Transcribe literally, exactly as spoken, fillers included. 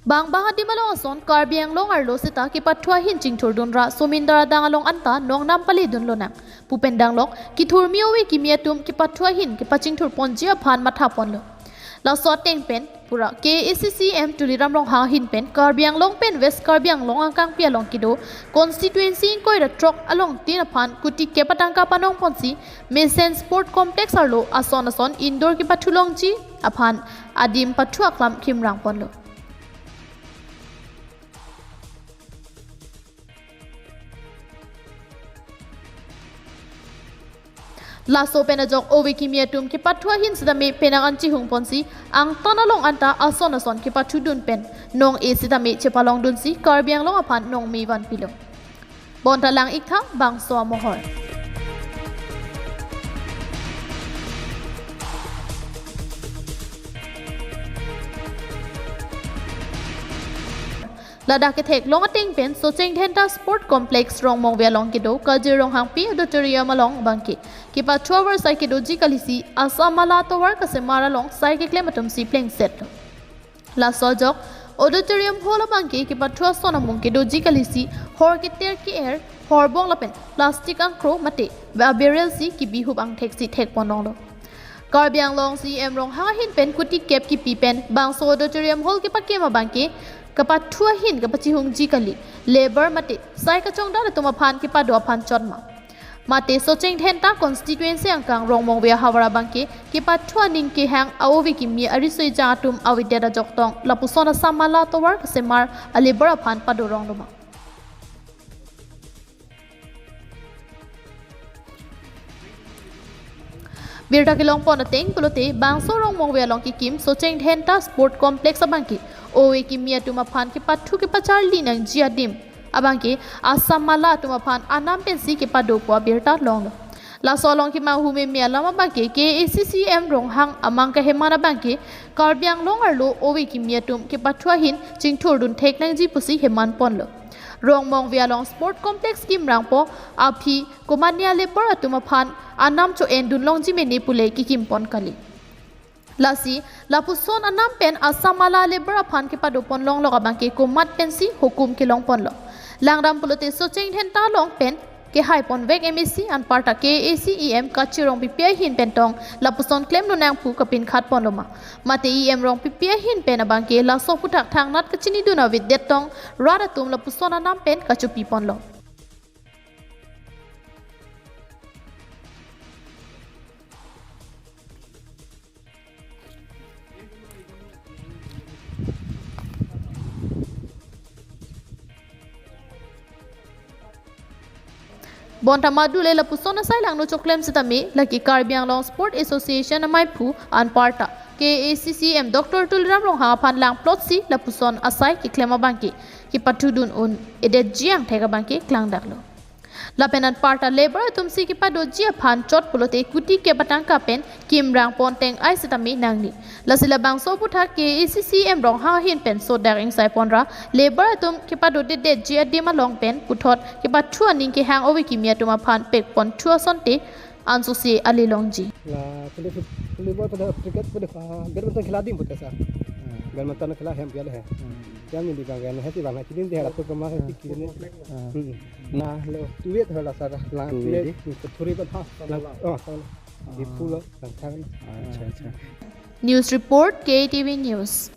Bang bang adim along ason Karbi Anglong arlo seta kepathu ahin chingthurdun ra somindar adang along anta nongnam paledun lonang pu pen danglok kethurmi ove kimi atum kepathu ahin kepachingthur ponji aphan matha ponlo. Laso ateng pen pura K A A C C E M Tuliram Ronghang ahin pen Karbi Anglong pen West Karbi Anglong angkangpi along kedo constituency ingkoi ra throk along tin aphan kuti kep atangka panong ponsi mesen sport complex arlo ason ason indoor kepathu longji aphan adim pathu aklam kimrang ponlo. Laso pen ajok ove kimi atum kepathu ahin sitame penang an chihung ponsi angtan along anta ason ason kepathudun pen nong-e sitame chepalongdunsi Karbi Anglong aphan nongme vanpilo. Bonta lang-iktha bangso amohor. Ladak ketheklong ateng pen Socheng Dhenta Sport Complex Rongmongve along kedo Kajir Ronghangpi Auditorium along abangke kepathu avarsai kedoji kalisi Assam Mala atovar kasemar along sai keklem atumsi plengsetlo. Laso ajok auditorium hall abangke kepathu ason amung kedoji kalisi hor keter ke-er horbong lapen plastic angkro mate aberel si kebihup angthek si thekponlonglo. Karbi Anglong C E M Ronghang ahin pen kuti kep kipi pen bangso auditorium hall kepakem abangke kepathu ahin kepachihungji kali labour mate sai kachongdat atum aphan kepado aphan chotma. Mate Socheng Dhenta constituency angkang Rongmongve ahavar abangke kepathu aning kehang a-ove kimi ariso-ejang atum avedet ajok tong lapuson Assam Mala atovar kasemar a-labour aphan padorong loma. Birta kelongpon ateng pulote bangso Rongmongve along kekim Socheng Dhenta Sport Complex abangke ove kimi atum aphan kepathu kepacharli nangji adim abangke Assam Mala atum aphan anam pensi kepadopo abirta longlo. Laso along kemanghu meme alam abangke K A A C C E M Ronghang amang keheman abangke Karbi Anglong arlo ove kimi atum kepathu ahin chingthurdun thek nangji pusi heman ponlo. Rongmongve along Sport Complex kimrangpo aphi komatne a-labour atum aphan anam cho-endun longji mene pule kekimpon kali. Lasi lapuson anam pen Assam Mala a-labour aphan kepadopon longlok abangke komat pensi hukum kelongponlo. Langdam pulote Socheng Dhenta along pen kehaiponvek M A C anparta K A A C E M Kachir Rongpipi ahin pen tong lapuson klemdun nang pu kapinkhatpon loma. Mate E M Rongpipi ahin pen abangke laso aputhak thangnat kachinidun avedet tong rat atum lapuson anam pen kachopiponlo. Bonta madule lapuson asai langno choklem sitame lake Karbi Anglong Sport Association amaiphu anparta K A A C C E M Doctor Tuliram Ronghang aphan langplotsi lapuson asai keklem abangke kepathudun un-edetji angthek abangke klangdaklo. Lapen anparta labour atumsi kepadoji aphan chot pulote kuti kep atangka pen kimrangpon teng-ai sitame nangne. Lasi labangso aputhak K A A C C E M Ronghang ahin pen sodak ingsaiponra labour atum kepadodedetji adim along pen puthot kepathu aning kehang ove kimi atum aphan pekponthu asonte ansose ale longji. La kuli kuli bol pada cricket pada badminton khela dim pada sa. Badminton khela hem piala hai. Yang ini bang kan hati bang hati din dia tu kemah hati kini. Na lo tuwit hala sara la tuwit. Thuri pada ha. Oh, di pulo lang thang. Acha acha. News report K T V News.